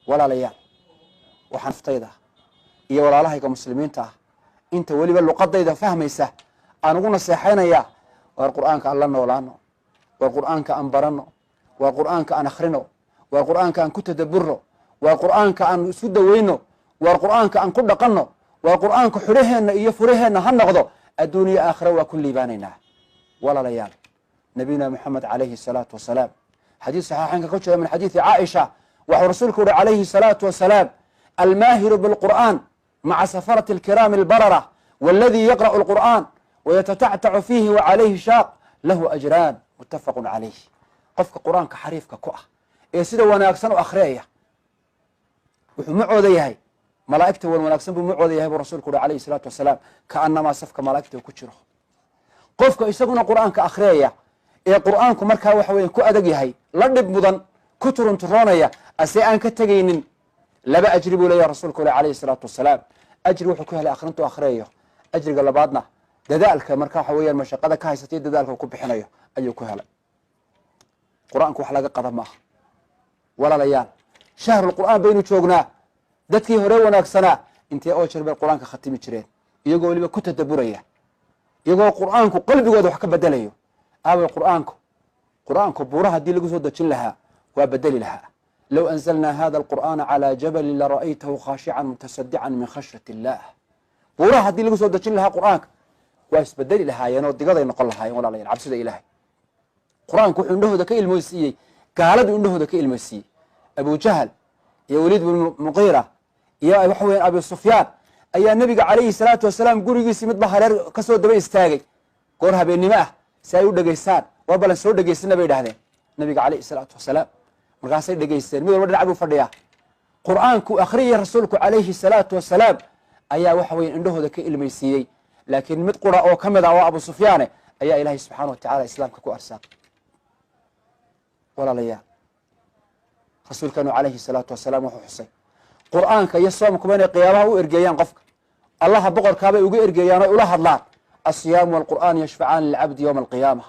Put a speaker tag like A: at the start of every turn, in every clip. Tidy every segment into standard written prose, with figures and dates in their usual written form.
A: Walaalayaal, waxaan naftayda iyo walaalahayga muslimiinta ah, inta weliba luqadayda fahmaysa, aan ugu naseexaynayaa: waar Qur'aanka aan la noolaano, waar Qur'aanka aan barano, waar Qur'aanka aan akhrino, waar Qur'aanka aan ku tadaburno, waar Qur'aanka aan isku daweyno, waar Qur'aanka aan ku dhaqanno, waar Qur'aanka xudhaheenna iyo furaheenna ha noqdo. Adduuniya aakhira waa ku liibaanaynaa. Walaalayaal, nabiyuna Moxamed calayhi salaatu wasalaam, xadiis saxiixaynka ku jira min xadiidi Caaisha, waxuu rasuulku uhi calayhi salaatu wasalaam: "Almaahiru bilqur'aan maca safarati alkiraami albarara, waladii yaqra'u alqur'aan wayatatactacu fiihi wacalayhi shaaq lahu ajraan." Muttafaqun calayh. Qofka Qur'aanka xariifka ku ah ee sida wanaagsan u akhriyaya wuxuu macooda yahay malaa'igta wan wanaagsan buu macooda yahay, buu rasuulku uhi calayhi salaatu wasalaam, kaanamaa safka malaa'igta ku jiro. Qofka isaguna Qur'aanka akhriyaya ee Qur'aanku markaa waxa weya ku adag yahay, la dhib mudan, ku turunturoonaya, ase aan ka tegaynin, laba ajri buu leeyahay, rasuulku ule calayhi salaatu wasalaam. Ajri wuxuu ku helay akhrintu akhriyayo, ajriga labaadna dadaalka marka waxa weeyaan mashaqada ka haysatay dadaalka uu ku bixinayo ayuu ku helay. Qur-aanku wax laga qada maaha. Walaalayaal, shahrulqur'aan baynu joognaa. Dadkii hore wanaagsanaa intee oo jeer bay Qur-aanka khatimi jireen, iyagoo weliba ku tadaburaya, iyagoo Qur-aanku qalbigooda wax ka bedelayo? Aaway Qur-aanku? Qur-aanku buuraha haddii lagu soo dejin lahaa waa bedeli lahaa. "Low anzalnaa hada alqur'aana calaa jabalin lara'aytahu khaashican mutasadican min khashyati illah." Buuraha haddii lagu soo dejin lahaa Qur-aanka waa isbedeli lahaayeen oo digaday noqon lahaayeen. Walaalayaal, cabsida Ilaahay. Qur-aanku wuxuu indhahooda ka ilmoysiiyey gaaladu indhahooda ka ilmoysiiyey. Abujahal iyo Waliid bin Muqiira iyo waxa weyan Abi Sufyaan ayaa Nebiga calayhi salaatu wasalaam gurigiisii midba hareer kasoo daba istaagay goor habeennimo ah si ay u dhegaystaan. "Waa balan soo dhegaysana," bay idhahdeen, Nabiga calayhi salaatu wasalaam. Markaasay dhegaysteen, mid walba dhinac buu fadhiyaa. Qur-aanku akhriyay rasuulku calayhi salaatu wasalaam ayaa waxa weya indhahooda ka ilmaysiiyey, laakiin mid qura oo ka mid ah oo Abu Sufyaane ayaa Ilaahay subxaana wa tacala islaamka ku arsaaqay. Walaalayaal, rasuulkeenu calayhi salaatu wasalaam wuxuu xusay Qur'aanka iyo soomkuba inay qiyaamaha u ergeeyaan qofka. Allaha boqorkaabay uga ergeeyaan oy ula hadlaan. "الصيام والقرآن يشفعان للعبد يوم القيامة.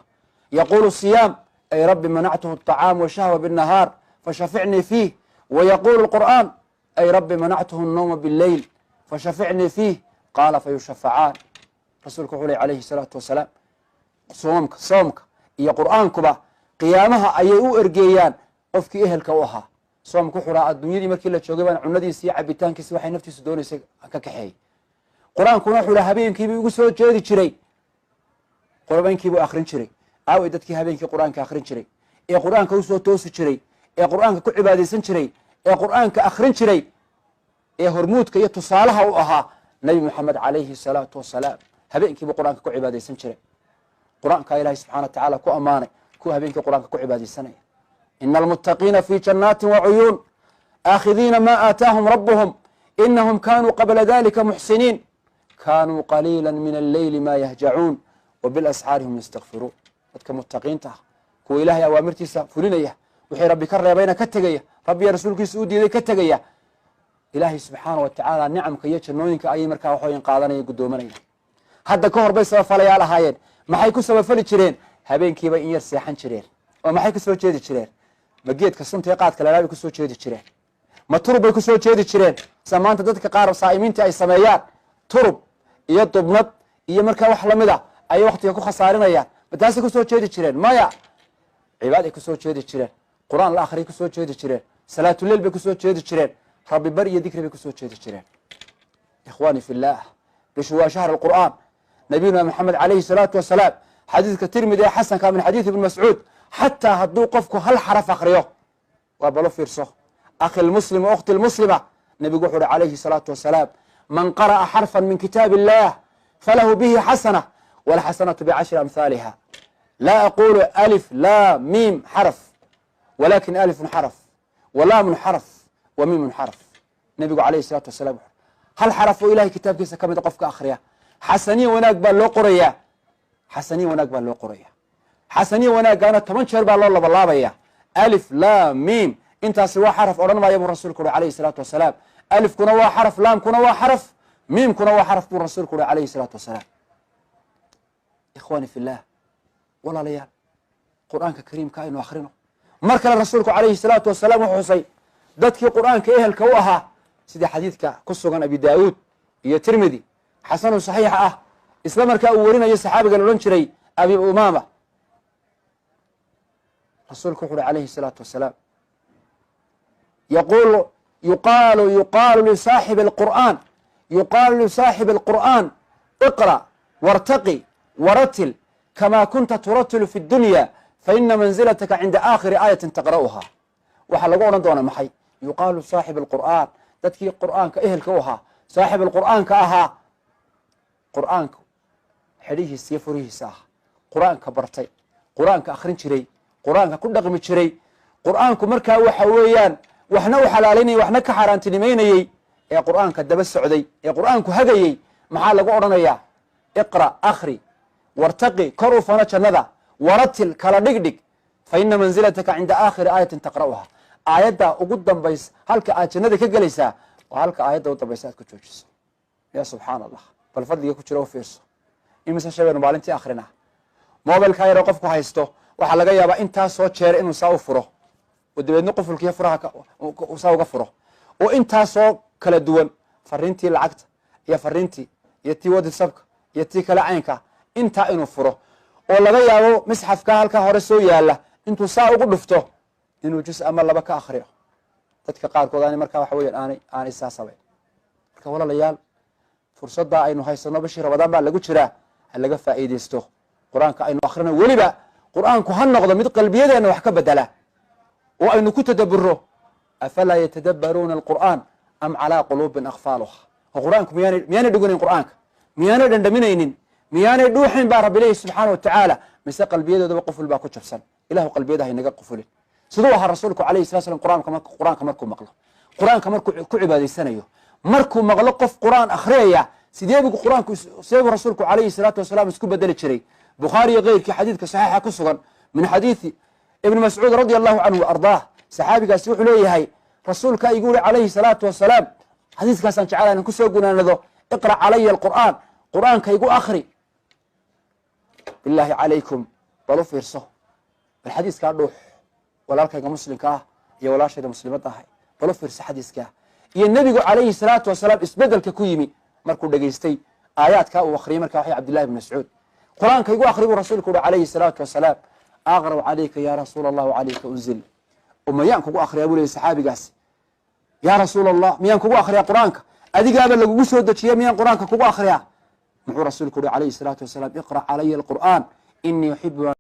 A: يقول الصيام: أي رب منعته الطعام والشهوة بالنهار فشفعني فيه. ويقول القرآن: أي رب منعته النوم بالليل فشفعني فيه. قال: فيشفعان." Rasuulku wuxuu ley calayhi salaatu wasalaam, soomka iyo Qur'aankuba qiyaamaha ayay u ergeeyaan qofkii ehelka u ahaa. Soomku wuxuu lahaa: "Adduunyadii markii la joogay baan cunadiisi iyo cabitaankiisi, waxay naftiisu doonaysay, ka kaxeeyey." Qur-aankuna wuxuu lahaa: "Habeenkiibuu igu soo jeedi jiray, qurbaankiibuu akrin jiray." Aaway dadkii habeenkii Qur-aanka akrin jiray, ee Qur-aanka usoo toosi jiray, ee Qur-aanka ku cibaadaysan jiray, ee Qur-aanka akrin jiray, ee hormuudka iyo tusaalaha u ahaa Nabi Moxamed calayhi salaatu wasalaam? Habeenkiibuu Qur-aanka ku cibaadaysan jiray. Qur-aankaa Ilahay subxana wa tacaala ku ammaanay kuwa habeenkii Qur-aanka ku cibaadaysanaya: "إن المتقين في جنات وعيون آخذين ما آتاهم ربهم إنهم كانوا قبل ذلك محسنين كانوا قليلا من الليل ما يهجعون وبالأسحار هم يستغفرون." Dadka muttaqiinta ah, kuwa Ilaahay awaamirtiisa fulinaya, wixii Rabbi ka reebayna ka tegaya, Rabbiya rasuulkiisa u diiday ka tegaya, Ilaahay subxaana wa tacaala nicamka iyo jannooyinka ayay markaa waxaweyan qaadanaya, guddoomanaya. Hadda ka hor bay sabafalayaal ahaayeen. Maxay ku sabafali jireen? Habeenkiibay in yar seexan jireen. Oo maxay ku soo jeedi jireen? Ma geedka sunta ee qaadka lalaa bay kusoo jeedi jireen? Ma turub bay kusoo jeedi jireen, sa maanta dadka qaar saa'imiinta ay sameeyaan? Turub iyo dubnad iyo markaa wax lamid a ayay waktiga ku khasaarinayaan. Ma taasay kusoo jeedi jireen? Maya, cibaaday kusoo jeedi jireen, Qur-aan la akhriyay kusoo jeedi jireen, salaatuleil bay kusoo jeedi jireen, Rabbi bari iyo dikri bay kusoo jeedi jireen. Ikhwaani fi llah, bishu waa shahr alqur'aan. Nabiyuna Maxamed calayhi salaatu wasalaam, xadiidka Tirmidi ee xasanka min xadiid Ibn Mascuud, xataa hadduu qofku hal xaraf akriyo, waa balo fiirso, أخي المسلم وأختي المسلمة, nebigu wuxu uhi calayhi salaatu wasalaam: "من قرأ حرفا من كتاب الله فله به حسنة والحسنة بعشر أمثالها. لا أقول ألف لام ميم حرف، ولكن ألف حرف ولام حرف وميم حرف." Nebigu calayhi salaatu wasalaam wuxu hal xaraf oo Ilahay kitaabkiisa ka mida qofka akhriya, xasaniya wanaag baa loo qorayaa, xasaniya wanaag baa loo qoraya, xasaniya wanaaggaana 10 jeer baa loo labalaabaya. "Alif laam miim intaasi waa xaraf" odhan maaya, buu rasuulku uhi calayhi salaatu wasalaam. Alifkuna waa xaraf, laamkuna waa xaraf, miimkuna waa xaraf, buu rasuulku uhi calayhi salaatu wasalaam. Ikhwaani fi llah, walaalayaal, Qur-aanka kariimka aynu akhrino. Mar kale rasuulku calayhi salaatu wasalaam wuxuu xusay Dadkii Qur'aanka ehelka u ahaa, sida xadiidka ku sugan Abi Daa'uud iyo Tirmidi, xasanun saxiixa ah, isla markaa uu warinayo saxaabiga la odhan jiray Abi Umaama, rasuulku wuxu uhi calayhi الsalaatu wasalaam: yaqulu yuqaalu lisaaxibi alqur'aan, yuqaalu lisaaxibi alqur'aan: iqra' wartaqi waratil kamaa kunta turatilu fi اdunya, faina manzilataka cinda aakhiri aayatin taqra'uha. Waxaa lagu odhan doonaa maxay? Yuqaalu saaxib alqur'aan, dadkii qur'aanka ehelka u ahaa, saaxib alqur'aanka ahaa, qur'aanka xidhihiisa iyo furihiisa ah, qur'aanka bartay, qur'aanka akhrin jiray, qur'aanka ku dhaqmi jiray, qur'aanku markaa waxa weeyaan waxna u xalaalaynayay, waxna ka xaaraantinimaynayey, ee qur'aanka daba socday, ee qur'aanku hagayey, maxaa lagu odhanayaa? Iqra', akhri, wartaqi, kor u fano jannada, waratil, kala dhigdhig, fa ina manzilataka cinda aakhiri aayatin taqra'uha. Aayadda ugu dambaysa halka aad jannada ka gelaysaa waa halka aayadda u dambaysa aad ku joojiso. Ya subxaana Allah, bal fadliga ku jira u fiirso. Imise shay baynu maalintii akrinaa? Mobilkaa yaroo qofku haysto waxaa laga yaabaa intaa soo jeera inuu saa u furo, oo dabeedna qufulkiiyo furaha saa uga furo, oo intaasoo kala duwan fariintii lacagta iyo fariintii iyo tii WhatsAppka iyo tii kale caynka, intaa inuu furo, oo laga yaabo misxafka halkaa hore soo yaala intuu saa ugu dhufto inuu jus ama laba ka akriyo. Dadka qaarkood aanay markaa waxa weyan aanay saa samayn. Marka walaalayaal, fursadda aynu haysano, bishii Ramadaan baa lagu jiraa, ha laga faa'iidaysto. Qur-aanka aynu akrino, weliba Qur-aanku ha noqdo mid qalbiyadeenna wax ka bedela oo aynu ku tadaburo. Afalaa yatadabbaruuna alqur'aan am calaa quluubin aqfaaluha? Oo Qur-aanku miyaanay dhuganayn? Qur-aanka miyaanay dhandhaminaynin? Miyaanay dhuuxayn baa Rabbi leeyahy subxaana wa tacaala? Mise qalbiyadoodaba quful baa ku jabsan? Ilahu qalbiyada haynaga qufulin. Siduu ahaa rasuulku calayhi salatu slam qur-aanka markuu maqlo, Qur-aanka markuu ku cibaadaysanayo, markuu maqlo qof Qur-aan akhriyaya, sideebuu Qur-aanku, sideebuu rasuulku calayhi salaatu wasalaam isku bedeli jiray? Bukhaari iyo keyrkii xadiidka saxiixa ku sugan min xadiidi Ibni Mascuud radia Allahu canhu wa ardaah, saxaabigaasi wuxuu leeyahay: rasuulka igu yuri calayhi salaatu wasalaam, xadiiskaasaan jecelahay inaan kusoo gunaanado: iqra' calaya alqur'aan, Qur'aanka igu akhri. Bilaahi calaykum, bal u fiirso, bal xadiiskaa dhuux, walaalkayga muslimka ah iyo walaashayda muslimadda ahay, bal u fiirso xadiiskaa iyo nebigu calayhi salaatu wasalaam isbedelka ku yimi markuu dhegaystay aayaadkaa uu akhriyay. Marka waxay Cabdillahi ibn Mascuud: Qur-aanka igu akhri buu rasuulku uhi calayhi salaatu wasalaam. Aqra'u calayka ya rasuula Allah, calayka unzil. Mayaan kugu akhriyaa, buu leeyay saxaabigaasi, yaa rasuula Allah, miyaan kugu akhriyaa Qur-aanka? Adigaaba lagugu soo dejiye, miyaan Qur-aanka kugu akhriyaa? Muxuu rasuulku uhi calayhi salaatu wasalaam? Iqra' calaya alqur'aan, inii uxibu.